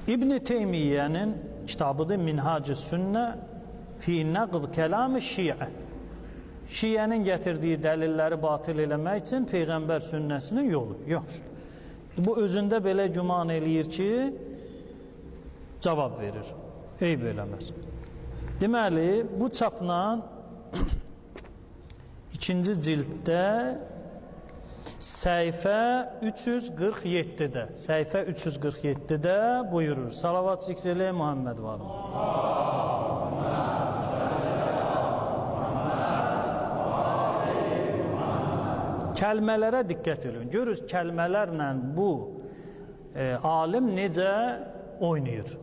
İbn-i Teymiyyənin kitabıdır Minhac-ı Sünnə fi nəqd kəlam-ı Şiə. Şiənin gətirdiyi dəlilləri batil eləmək üçün Peyğəmbər sünnəsinin yolu. Yaxşı. Bu özündə belə güman eləyir ki, cavab verir. Eyb eləməz. Deməli, bu çapla ikinci cilddə səhifə 347-də, səhifə 347-də buyurur. Salavat zikr elə Muhammed var. Kəlmələrə diqqət edin. Görürüz kəlmələrlə bu alim necə oynayır.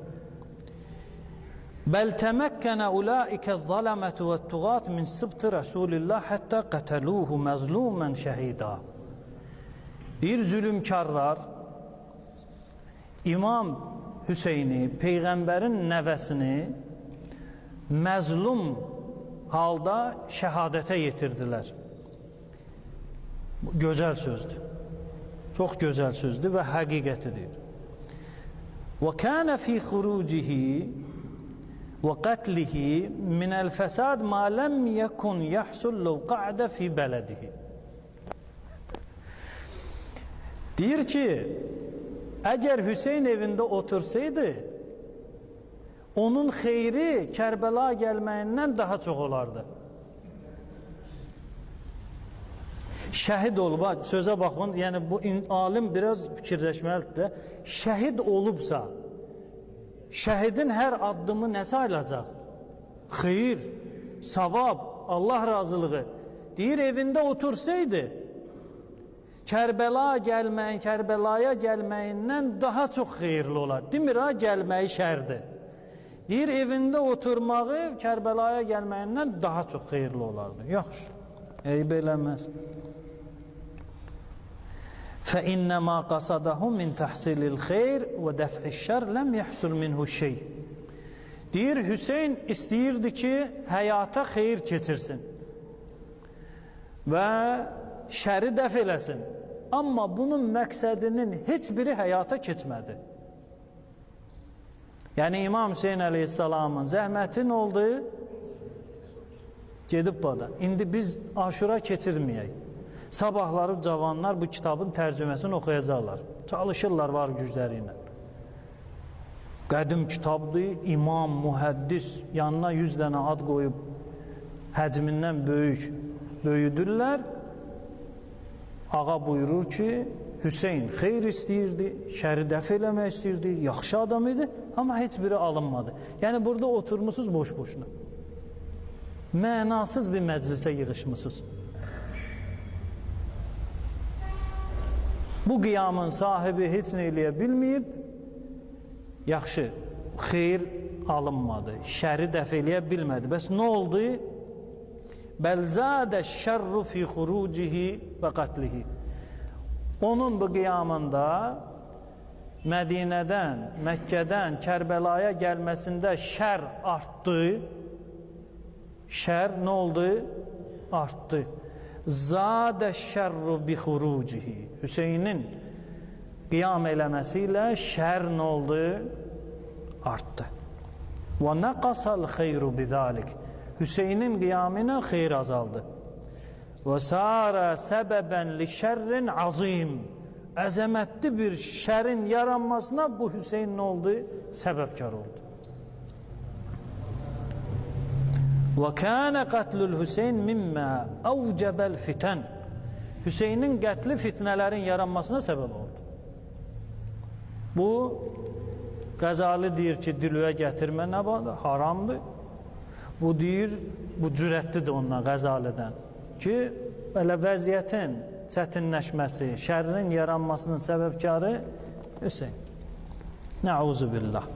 Bəl təməkkənə ulaikə zalamətu və tuğat min sıbtı Rəsulillah həttə qətəluhu məzlumən şəhida. Deyir zülümkarlar İmam Hüseyni, Peyğəmbərin nəvəsini məzlum halda şəhadətə yetirdilər. Gözəl sözdür. Çox gözəl sözdür və həqiqəti deyir. Və kənə fi xurucihi və qətlihi minəl-fəsad ma ləm yəkun yəhsul ləv qa'də fi bələdihi. Deyir ki, əgər Hüseyn evində otursaydı, onun xeyri Kərbəla gəlməyindən daha çox olardı. Şəhid olub, sözə baxın, yəni bu alim biraz fikirləşməlidir də, şəhid olubsa, şəhidin hər addımı nə sayılacaq? Xeyir, savab, Allah razılığı. Deyir, evində otursaydı, Kərbəla gəlməyin, Kərbəlaya gəlməyindən daha çox xeyirli olar. Demir, ha, gəlməyi şərdir. Deyir, evində oturmağı Kərbəlaya gəlməyindən daha çox xeyirli olardı. Yaxşı, eyb eləməz. فَإِنَّ مَا قَصَدَهُ مِنْ تَحْصِيلِ الْخَيْرِ وَدَفْعِ الشَّرِ لَمْ يَحْصُلْ مِنْهُ شَيْءٍ. Deyir, Hüseyn istəyirdi ki, həyata xeyir keçirsin və şəri dəf eləsin. Amma bunun məqsədinin heç biri həyata keçmədi. Yəni, İmam Hüseyn əleyhissalamın zəhməti nə oldu? Gedib bada. İndi biz aşura keçirməyək. Sabahları cavanlar bu kitabın tərcüməsini oxuyacaqlar. Çalışırlar var gücləri ilə. Qədim kitabdır, imam, mühəddis yanına 100 dənə ad qoyub həcmindən böyük böyüdürlər. Ağa buyurur ki, Hüseyn xeyr istəyirdi, şəri dəf eləmək istəyirdi, yaxşı adam idi, amma heç biri alınmadı. Yəni, burada oturmuşsunuz boş-boşuna. Mənasız bir məclisə yığışmışsınız. Bu qiyamın sahibi heç nə eləyə bilməyib, yaxşı, xeyir alınmadı, şəri dəf eləyə bilmədi. Bəs nə oldu? Bəl zadə şərru fi xurucihi və qatlihi. Onun bu qiyamında Mədinədən, Məkkədən Kərbəlaya gəlməsində şər artdı. Şər nə oldu? Artdı. Zadə şərru bi xurucihi. Hüseynin qiyam eləməsi ilə şər nə oldu? Artdı. Və nəqasal xeyru bizalik. Hüseynin qiyamı ilə xeyir azaldı. Və sara səbəbən li şərrin azim. Əzəmətli bir şərin yaranmasına bu Hüseyin nə oldu? Səbəbkar oldu. Və kənə qətlül Hüseyin mimmə əvcəbəl fitən. Hüseynin qətli fitnələrin yaranmasına səbəb oldu. Bu, Qəzali deyir ki, dilüyə gətirmə nə var? Haramdır. Bu deyir, bu cürətlidir ondan, Qəzalidən ki, elə vəziyyətin çətinləşməsi, şərrin yaranmasının səbəbkarı Hüseyin. Nəuzu billah.